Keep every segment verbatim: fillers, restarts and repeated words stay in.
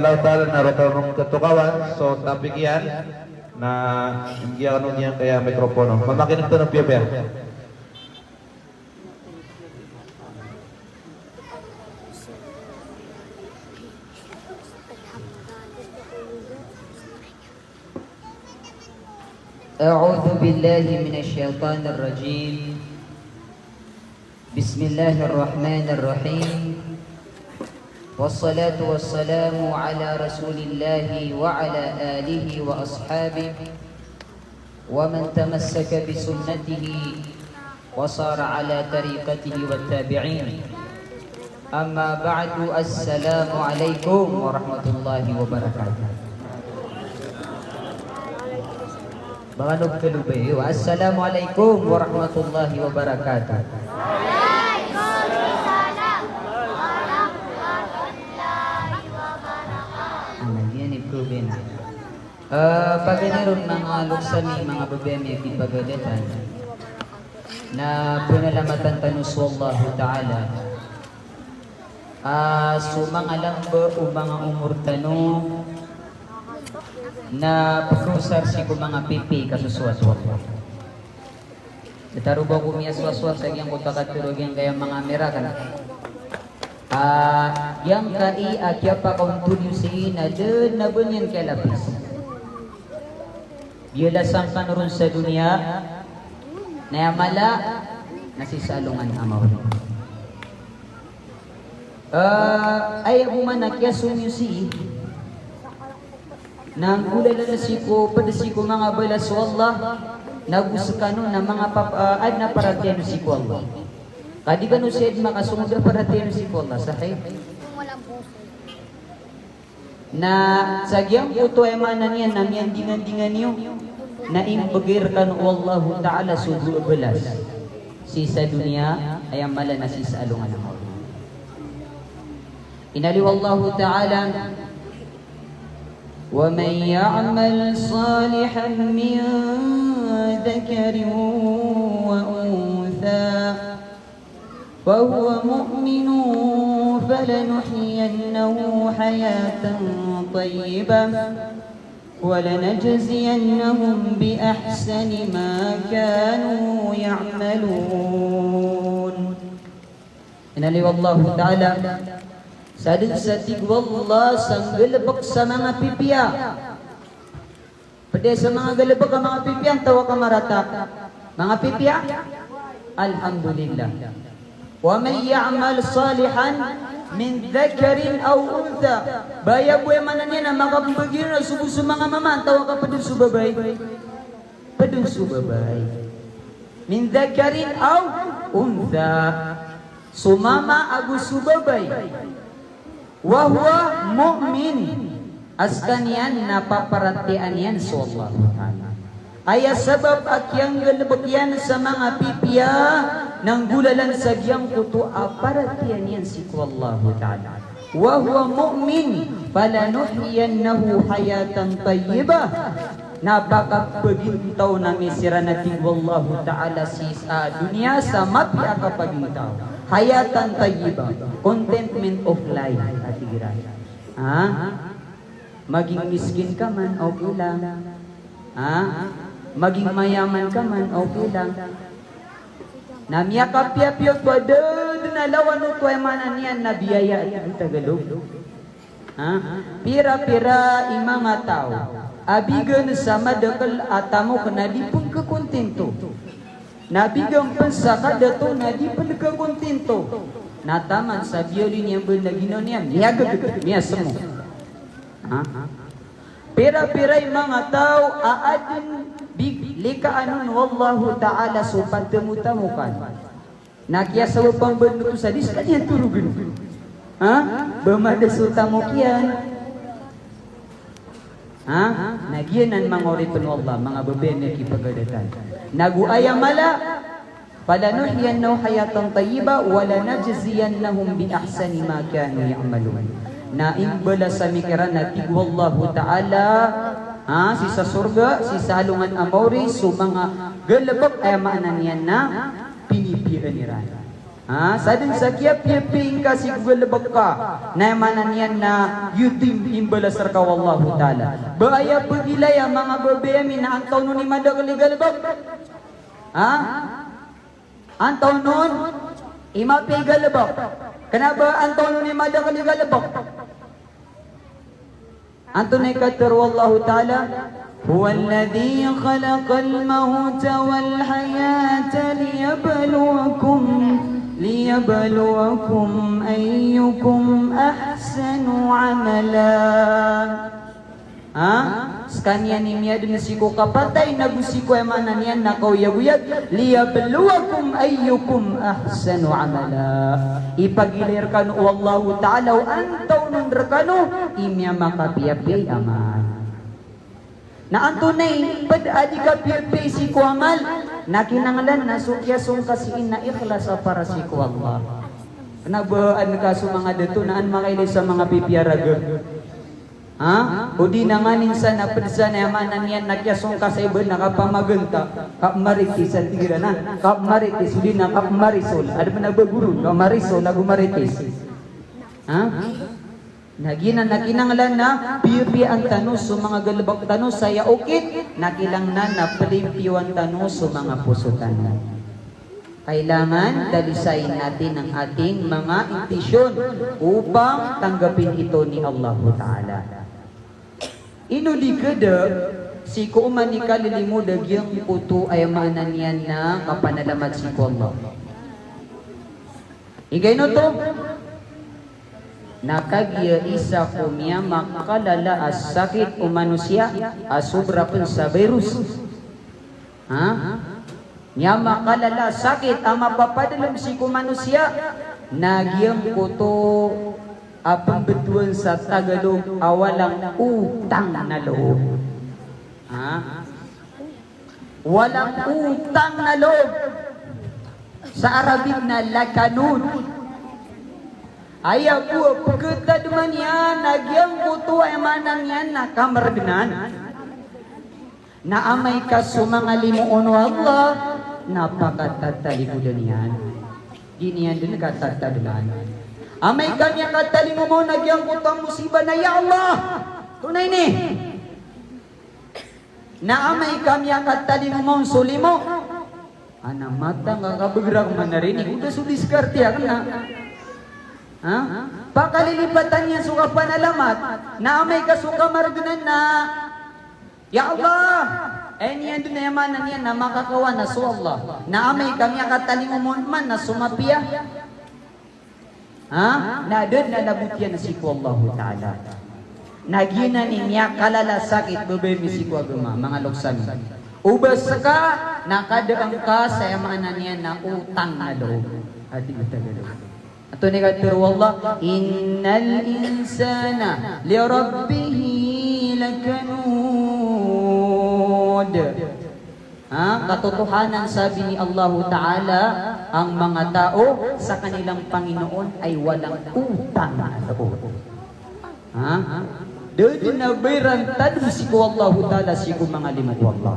Allahu Ta'ala na roo tano katokawan so topic iyan, na inggiya kano giyangkaya mikropono. Mamakineg tano piyapiya. أعوذ بالله من الشيطان الرجيم. بسم الله الرحمن الرحيم. والصلاة والسلام على رسول الله وعلى آله وأصحابه ومن تمسك بسنته وسار على طريقته والتابعين. أما بعد، السلام عليكم ورحمة الله وبركاته. Ba kano kalobay, wa assalamu alaikum warahmatullahi wabarakatuh. Ana, giyanan i problema. Eh, paganay ron manga loks ami, manga babay ami a kipagadatan, na panalamatan tano so Allahu Ta'ala. Ah, so manga lamba o manga omor tano na pkaosar sii ko manga pipiya i kasosoat o Allah. Datar o ba ko miyasowasowat sa giyangkoto a katharo a giyangkaya manga mirakan. Ah, giyangkai a kiyapakaontod iyo sii na da dn a ba niyan kiyalapis. Biyalasan kano ron sa doniya, na aya mala na sii sa alongan a maori. Ah, aya bo man a kiyasomi iyo sii na nggolalan sii ko, pd sii ko manga balas o Allah, na go skano na manga pap-, ah, adn a paratiyaya niyo sii ko Allah. Ka di kano sii adn makasongod a paratiyaya niyo sii ko Allah, sahih? Na sa giyangkoto aya maana niyan na miyandingandingan iyo, na imbgay rkano o Allahu Ta'ala so dowa a balas. Sii sa doniya, aya mala na sii sa alongan a maori. Inaloy o Allahu Ta'ala, ومن يعمل صالحا من ذكر وأنثى وهو مؤمن فلنحيينه حياة طيبة ولنجزينهم بأحسن ما كانوا يعملون. Inaloy o Allahu Ta'ala, sadn sa tig o Allah sa nggalbk sa manga pipiya. Pd sa manga galbk a manga pipiya, antaa ka marata? Manga pipiya? Alhamdulillah. ومن يعمل صالحا من ذكر أو أنثى. Ba aya bo aya maana niyan na makapmbgi ron a so bo so manga mama, antaa ka pd on so babay? Pd on so babay. من ذكر أو أنثى. So mama ago so babay. وهو مؤمن. A skaniyan na paparatiyayaan iyan so Allahu Ta'ala. Aya sabap a kiyanggalbk iyan sa manga pipiya na nggolalan sa giyangkoto a paratiyayaan iyan sii ko Allahu Ta'ala. وهو مؤمن فلنحيينه حياة طيبة. Na pakapagintaw ami siran, a tig o Allahu Ta'ala, sii sa doniya sa mapiya a kapagintaw. حياة طيبة, contentment of life, a tig iran. Ha? Maging miskin ka man, okay lang. Ha? Maging mayaman ka man, okay lang. Na miyakapiyapiya oto a da dn a lawan oto, aya maana niyan na biyaya, a tig o Tagalog. Ha? Pirapira i manga taw a bigan sa madakl a tamok na di pn khakontinto. Na bigan pn sa kadato na di pn khakontinto. Na taman sa biyaloy niyan bo na ginawa niyan, miyagagd, miyasmo. Ha? Pirapira i manga taw a adn big-, likaan on o Allahu Ta'ala so patamotamokan. Na kiyasabapan bo oto sa di skaniyan torogn. Ha? Ba mada so tamok iyan. Ha? Na giyanan manga oripn o Allah, manga babay a kipagadatan. Na go aya mala, فلنحيينه حياة طيبة ولنجزينهم بأحسن ما كانوا يعملون. Na imbalas ami kiran, a tig o Allahu Ta'ala, ha, sii sa sorga, sii sa alongan a maori, so manga galbk, aya maana niyan na pinipiyaan iran. Ha, sadn sa kiyapiyapiya ingka sii ko galbk ka, na aya maana niyan na giyoto i imbalas rka o Allahu Ta'ala. Ba aya pagilaya manga babay ami na antaw on i madakl i galbk? Ha? Antaw on i mapiya i galbk? Kna ba antaw on i madakl i galbk? Antonaa i katharo o Allahu Ta'ala? "Huwalladhi khalaqal mawta wal hayata liyabluwakum, liyabluwakum ayyukum ahsanu amala." Ha? Skaniyan i miyadn sii ko kapatay nago sii ko aya maana niyan na kaoyagoyag, "Liyabluwakum ayyukum ahsanu amala." Ipagilay rkano o Allahu Ta'ala o antaw on rkano i miyamakapiyapiya i amal. Na antonaa i pd a di kapiyapiya sii ko amal? Na kinanglan na so kiyasong ka sii na ikhlas a para sii ko Allah. Kna ba an ka so manga dato na an makailay sa manga pipiya raga. Ha? O di na nganin sa na pd sa na aya maana niyan na kiyasong ka sa iba na kapamaganta, kapmarites a tig iran a, kapmarites, o di na kapmarisol. Adn pn a ba goro, kapmarisol ago marites. Ha? Na giyanan na kinanglan na piyapiyaan tano so manga galbk tano sa aya okit, na kinanglan na plimpiyoan tano so manga poso tano. Kailangan dalisain natin ang ating mga intensyon upang tanggapin ito ni Allahu Ta'ala. Ino di kd sii ko oman i kalilimod a giyangkoto a aya maana niyan na kapanalamat sii ko Allah. Inggaino oto? Na kagiya isa ko miyamakalala a sakit o manosiya a sobra pn sa virus. Ha? Miyamakalala a sakit a mapapadalm sii ko manosiya na giyangkoto a pmbtowan sa Tagalog a walang utang na loob. Ha? Walang utang na loob. Sa Arabic na lakanud. Aya bo a pkhatadman iyan na giyangkoto a aya maana niyan na kamargnan. Na amay ka so manga limo on o Allah, na pakatataligodan iyan. Di niyan dn katatadman. Amay ka miyakatalingoma on a giyangkoto a mosiba na, "Ya Allah, antonaa ini?" Na amay ka miyakatalingoma on so limo, a na matang ka kabagr ako manarinig, o da so diskarte akn na. Ha? Pakalilipatan iyan so kapanalamat. Na amay ka so kamargnan na, "Ya Allah," aya niyan dn aya maana niyan na makakawan a so Allah. Na amay ka miyakatalingoma on man na so mapiya. Ha? Na da dn a labot iyan sii ko Allahu Ta'ala. Na giyanan i miyakalala a sakit, babay ami sii ko agama, manga loks ami. O ba ska na kadaan ka sa aya maana niyan na utang na loob. Ati ko Tagalog. Antonaa i katharo o Allah? "Innal insana li rabbihi lakanud." Ha, katotohanan, sabi ni Allahu Ta'ala, ang mga tao sa kanilang Panginoon ay walang utang na loob. Ha? Da dn a ba iran tadm sii ko Allahu Ta'ala sii ko manga limo o Allah.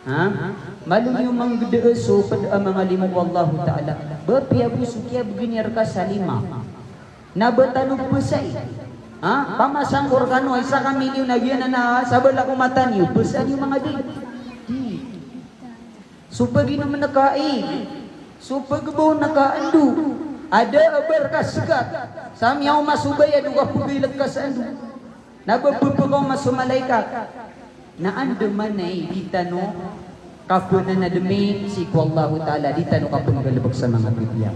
Ha? Malo niyo manggda so pd a manga limo o Allahu Ta'ala. Ba piya bo so kiyabgan iyan rka sa lima. Na ba tano psai. Ha? Pamasang ko rkano a isa ka milyon a giyanan a sabala ko mata niyo, psaan iyo manga di. Di. So paginomn ka i, so pagbaon ka ando. A da a ba rka sgat. Sa miyaoma so bayad o kapagilk ka sa ando. Na ba pphakaoma so malaikat. Na andamanaya i di tano kapananadmi sii ko Allahu Ta'ala, di tano kapnggalbk sa manga pipiya.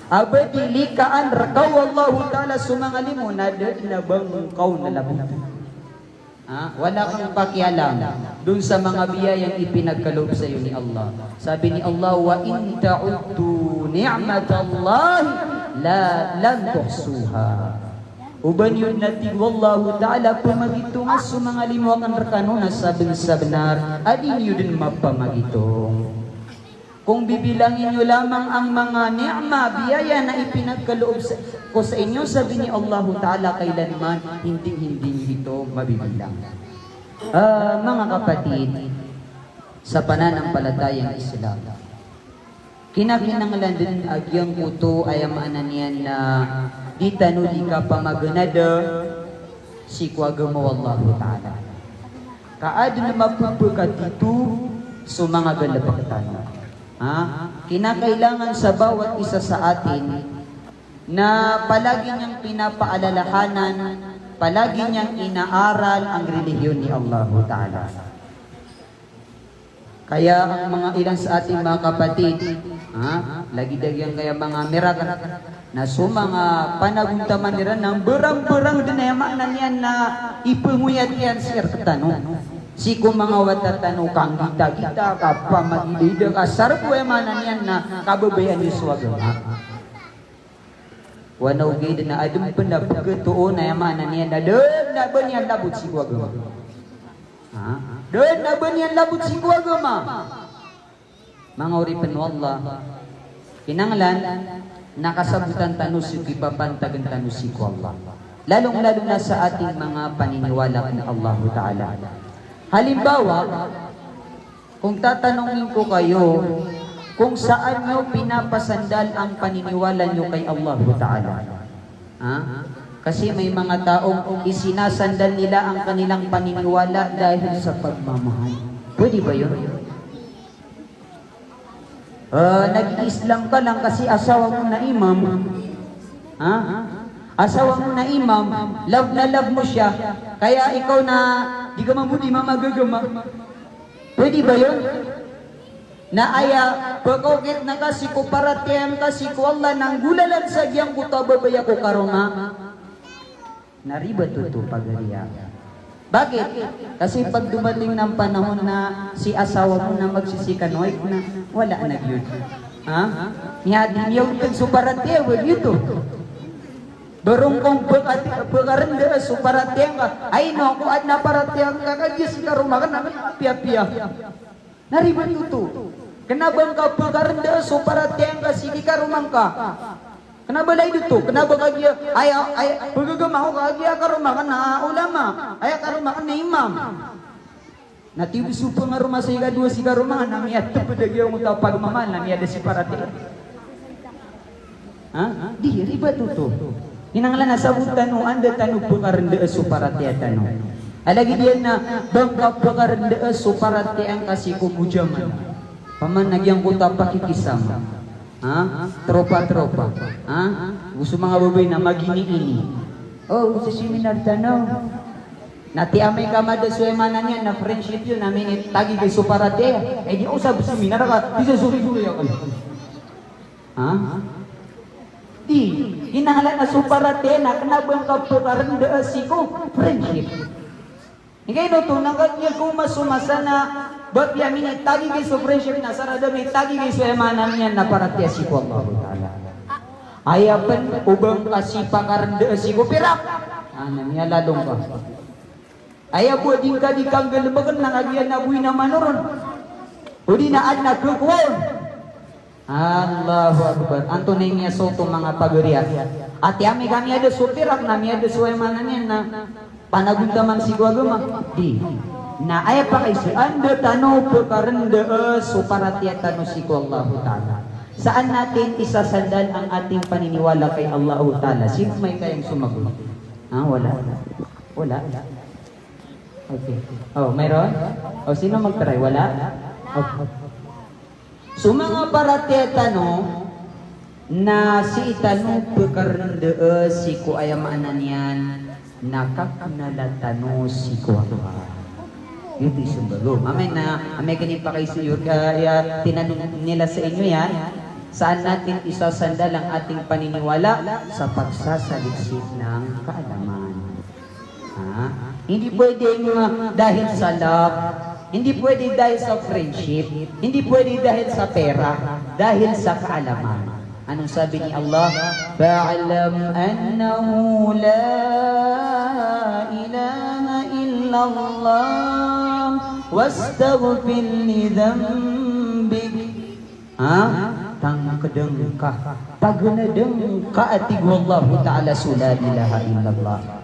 A ba di likaan rka o Allahu Ta'ala so manga limo, na da dn a ba ngka on labotan. Ha? Wala kang pakialam dn sa manga biyayang ipinagkaloob sa iyo ni Allah. Sabi ni Allah, "Wa in ta'uddu ni'matallahi la, lan tuhsuha." O ba niyo dn, a tig o Allahu Ta'ala, pmagitonga so manga limo akn rkano na sabnsabnar a di niyo dn mapamagitong. Kung bibilangin niyo lamang ang mga ni'ma, biyaya na ipinagkaloob sa, ko sa inyo, sabi ni Allahu Ta'ala, kailanman hinding-hindi niyo ito mabibilang. Ah, mga kapatid, sa pananampalatayang Islam, Kinakinanglan den a giyangkoto, aya maana niyan na di tano di kapamaganada sii ko agama o Allahu Ta'ala. Ka aden a mapepekatito so manga galebek tano. Ha? Kinakailangan sa bawat isa sa atin na palagi niyang pinapaalalahanan, palagi niyang inaaral ang relihiyon ni Allahu Ta'ala. Kaya ang mga ilan sa ating mga kapatid, ha, lagid a giyangkaya mga mirakan, na so mga panagontaman iran na mberang-berang den, aya maana niyan na ipengoyat iyan sii rektano. Sii ko manga wata tano, kanggita-gita, kapamagida-ida, kasarbo, aya maana niyan na kababayaan iyo so agama. Wana ogaid na aden pen a pegetoon, aya maana niyan na den a ba niyan labot sii ko agama. Ha? Den a ba niyan labot sii ko agama. Manga oripen o Allah, kinanglan na kasabotan tano so kipapantagen tano sii ko Allah. Lalong-lalo na sa ating mga paniniwala kay Allahu Ta'ala. Halimbawa, kung tatanungin ko kayo kung saan niyo pinapasandal ang paniniwala niyo kay Allahu Ta'ala. Ha? Kasi may mga taong isinasandal nila ang kanilang paniniwala dahil sa pagmamahal. Pwede ba yun? Ah, nag-Islam ka lang kasi asawa mo na imam. Ha? Asawa mo na imam, love na love mo siya. Kaya ikaw na, di ka man bo di mamagagama. Pwede ba yun? Na aya, pekaokit na ka sii ko paratiyaya ngka sii ko Allah, na nggolalan sa giyangkoto a babay ako karoma. Na ribat oto, pagari a. Bakit? Kasi pag dumating na ang panahon na si asawa mo na magsisikan, wait na, wala na giyoto. Ha? Miyadi niyo tag so paratiyaya, wala giyoto. Berong kong bekati-, bekarenda so paratiyaya ngka. Ay, no, ko aden a paratiyaya ngka, kagiya si karoma aken na apiya-piya. Na ribat oto. Kena ba ngka pekarenda so paratiyaya ngka sii ki karoma ngka. Kena ba lagid oto, kena ba kagiya, aya, aya, pegagama ko kagiya karoma aken na ulama, aya karoma aken na imam. Na tiyobi so pengaroma sii kadowa sii karoma aken na miyateped a giyangkoto a pagmamahal na miyada si paratiyaya. Ha? Di, ribat oto. Kinanglan a sabotan o anda tano pekarenda so paratiyaya tano. A lagid iyan na ba ngka pekarenda so paratiyaya ngka sii ko mujamala. Paman a giyangkoto a pakikisama. Ha? Tropa-tropa. Ha? Go so manga babay na magini-ini. O, go so seminar tano. Na tig a amay ka mada so, aya maana niyan na friendship iyo na minitagigay so paratiyaya. Ay, di ako sa seminar ka, di sa sori-sori ako. Ha? Di, kinanglan a so paratiyaya na kena ba ngka pekarenda sii ko friendship. Ingka ino oto, na kagiya ko masomasa na ba piya minitagigay so friendship na sa rada mitagigay so, aya maana niyan na paratiyaya sii ko Allahu Ta'ala. Aya pen o ba ngka sii pakarenda sii ko pirak. Ana, miyalalong ka. Aya bo a di ngka di kanggalebeken na kagiya na bo ina manoron. O di na aden a kekowaon. Allahu Akbar. Antonaa i miyasoto, manga pagari a? Ati ami ka miyada so pirak na miyada so, aya maana niyan na panagontaman sii ko agama? Di. Na aya pakaiza, anda tano pekarenda so paratiyaya tano sii ko Allahu Ta'ala? Saan natin isasandal ang ating paniniwala kay Allahu Ta'ala? Sino may kayang sumagot? Ah, wala. Wala. Okay. O, mayroon? O, sino mag-try? Wala? Okay. So manga paratiyaya tano na sii tano pekarenda sii ko, aya maana niyan na kakenala tano sii ko Allah. Giyoto i sembag o. Amay na, amay ka ini pakaiza iyo, aya tinanong nila sa inyo yan, saan natin isasandal ang ating paniniwala? Sa pagsasaliksik ng kaalaman. Ha? Hindi pwedeng, ah, dahil sa love, hindi pwede dahil sa friendship, hindi pwede dahil sa pera, dahil sa kaalaman. Anong sabi ni Allah? "Fa'lam annahu la ilaha illallah wastaghfir li dhanbik." Ha? Tangkeden ka. Paganeden ka, a tig o Allahu Ta'ala, so la ilaha illallah.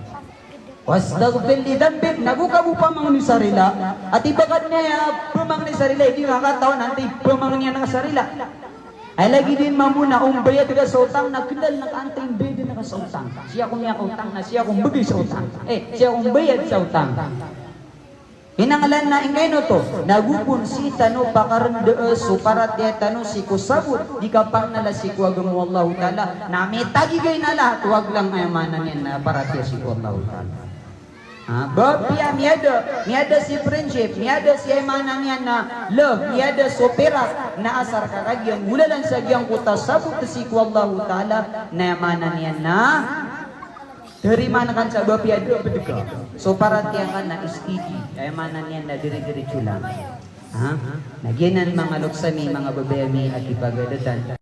Wastaghfir li dhanbik, nago ka bo pamangni sa rila. Ati bakad niya pamangni sa rila, di nga katawan antaa i pamangni niyan sa rila. Ay lagid iyan mambo na o mbayad ka sa otang na kendal na kaantay mbayad ka sa otang. Sii ako miyakaotang na sii ako mbgay sa otang. Eh, sii ako mbayad sa otang. Inanglan na ingkaino oto, na go pn sii tano pakarndaa so paratiyaya tano sii ko sabot di kapangnala sii ko agama o Allahu Ta'ala, na mitagigay na lahat, owag lang, aya maana niyan na paratiyaya sii ko Allahu Ta'ala. Ha, ba apiya miyada, miyada si friendship, miyada si, aya maana niyan na love, miyada so pirak, na asar ka kagiya ngolalan sa giyangkoto a sabot sii ko Allahu Ta'ala, na aya maana niyan na tarimaan ka sa ba apiya da a bed ka. So paratiyaya ngka na steady, aya maana niyan na diri-diritso lang. Ha? Na giyanan manga loks ami, manga babay ami a kipagadatan.